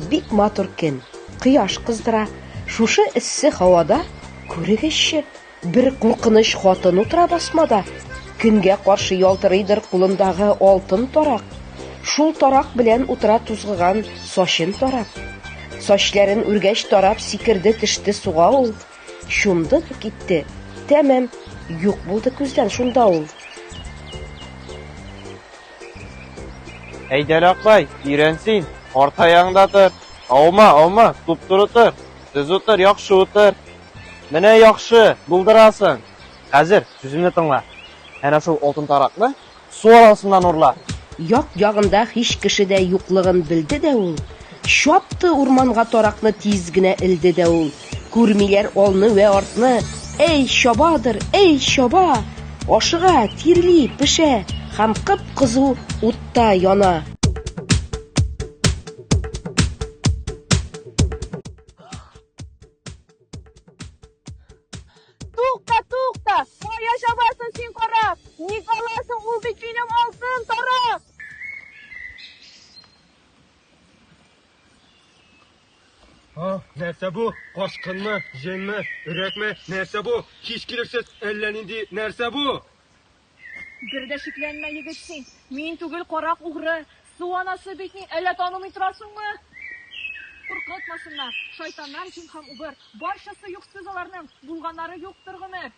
Бик матур көн. Кояш кыздыра. Шушы эссе һавада, күрегезче, бер куркыныч хатын утыра басмада. Көнгә каршы ялтырыйдыр кулындагы алтын тарак. Шул тарак белән утыра тузгыган сачын тарап. Сачләрен үргәч тарап сикерде төште суга ул. Чумды да китте. Тәмам юк булды күздән шунда ул. Әйдә, Акбай, өйрән син. Арт аягыңда тор. Аума, аума, туп-туры тор. Төз утыр, яхшы утыр. Менә яхшы, булдырасың. Хәзер сүземне тыңла. Әнә шул алтын таракны су арасыннан урла. Як-ягында һич кеше дә юклыгын белде дә ул, чапты урманга таракны тиз генә элде дә ул. Күрмиләр алны вә артны, әй, чабадыр, әй, чаба! Ашыга, тирли, пешә һәм кып-кызу утта яна. Тукта, тукта! Кая чабасың син, карак? Ник аласың, ул бит минем алтын тарак! А, нәрсә бу? Кашкынмы, җенме, өрәкме? Нәрсә бу? Һич килешсез әллә нинди нәрсә бу? Бер дә шикләнмә, егет син. Мин түгел карак угры. Су анасы бит мин, әллә танымый торасыңмы? Куркытмасыннар, шайтаннар җен һәм убыр. Барчасы юксыз аларның, булганнары юктыр гомер.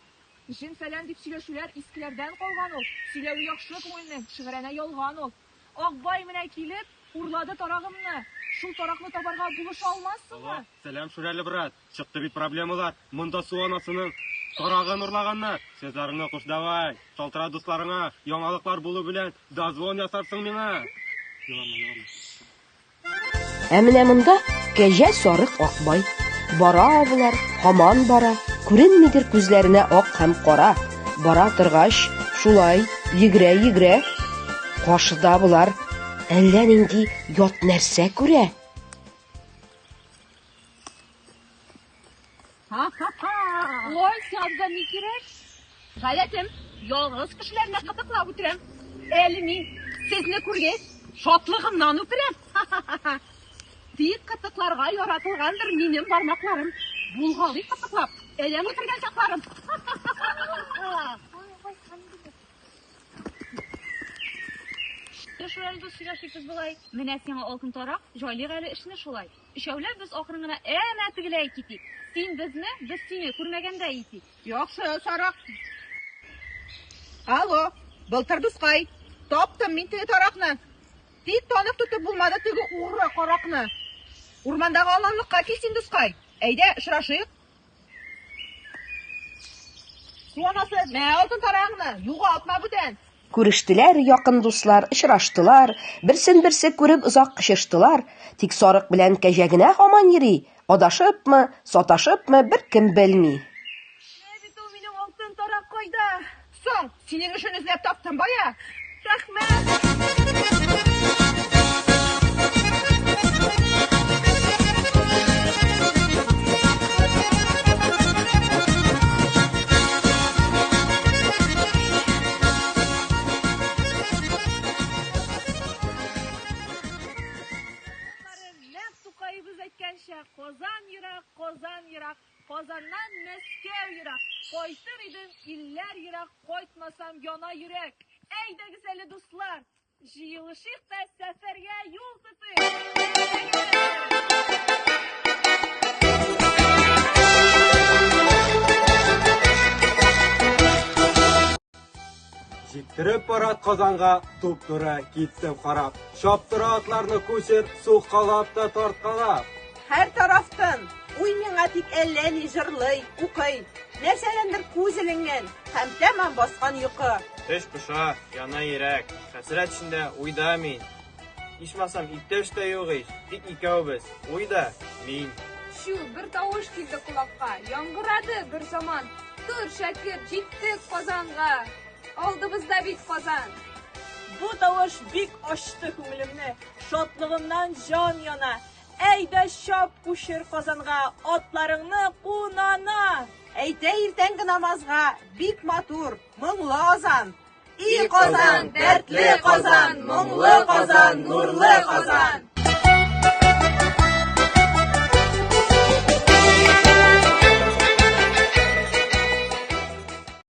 Җен-фәлән дип сөйләшүләр искеләрдән калган ул. Сөйләве яхшы күңелнең, шигырәнә ялган ул. Акбай менә килеп, урлады тарагымны. Шул таракны табарга булыша алмассыңмы? Алло, сәлам, Шүрәле брат. Чыкты бит проблемалар. Монда су анасының тарагын урлаганнар. Сүзләреңне куш давай. Шалтырат дусларыңа. Яңалыклар булу белән дозвон ясарсың миңа. Елама, елама. Ә менә монда кәҗә, сарык, акбай. Бара болар, һаман бара, күренмидер күзләренә ак һәм кара. Бара торгач, шулай йөгерә-йөгерә, каршыда болар әллә нинди ят нәрсә күрә. Ха-ха-ха! Ой, сиңа ни кирәк? Гадәтем, ялгыз кешеләрне кытыклап үтерәм. Әле мин сезне күргәч, шатлыгымнан үтерәм. Ха-ха-ха! Тик кытыкларга яратылгандыр минем бармакларым. Булгалый кытыклап, әләм үтергән чакларым. Ха-ха-ха! Шулай дус сөйләшик без болай. Менә сиңа алтын тарак, җайлыйк әле эшне шулай. Өчәүләп без акрын гына әнә тегеләй китик. Син безне, без сине күрмәгәндәй итик. Яхшы, Сарык. Алло, Былтыр дускай, таптым мин теге таракны. Тик танып тотып булмады теге угры каракны. Урмандагы аланлыкка кил син, дускай. Әйдә, очрашыйк. Су анасы, мә алтын тарагыңны, югалтма бүтән. Күрештеләр якын дуслар, очраштылар, берсен-берсе күреп озак кочыштылар. Тик сарык белән кәҗә генә һаман йөри, адашыпмы, саташыпмы, беркем белми. Менә бит ул минем алтын тарак кайда? Соң, синең өчен эзләп таптым бая. Рәхмәт. Нәкъ Тукаебыз әйткәнчә, Казан ерак, Казан ерак, Казаннан Мәскәү ерак, кайтыр идем, илләр ерак, кайтмасам яна йөрәк. Әйдәгез әле, дуслар, җыелышыйк та сәфәргә юл тотыйк. Җиттереп парад Казанга, туп-туры киттем карап. Чаптыра атларны кучер, суккалап та тарткалап. Һәр тарафтан уй миңа тик әллә ни җырлый, укый. Нәрсәдәндер күз эленгән һәм тәмам баскан йокы. Эч поша, яна йөрәк, хәсрәт эчендә уйда мин. Ичмасам, иптәш тә юк ич, тик икәү без, уй да, мин. Чү, бер тавыш килде колакка, яңгырады бер заман. Тор, шәкерт, җиттек Казанга! Алдыбызда бит Казан! Бу тавыш бик ачты күңелемне, шатлыгымнан җан яна. Әйдә чап күчер Казанга, атларыңны кунана! Әйтә иртәнге намазга, бик матур, моңлы азан. И Казан, дәртле Казан, моңлы Казан, нурлы Казан!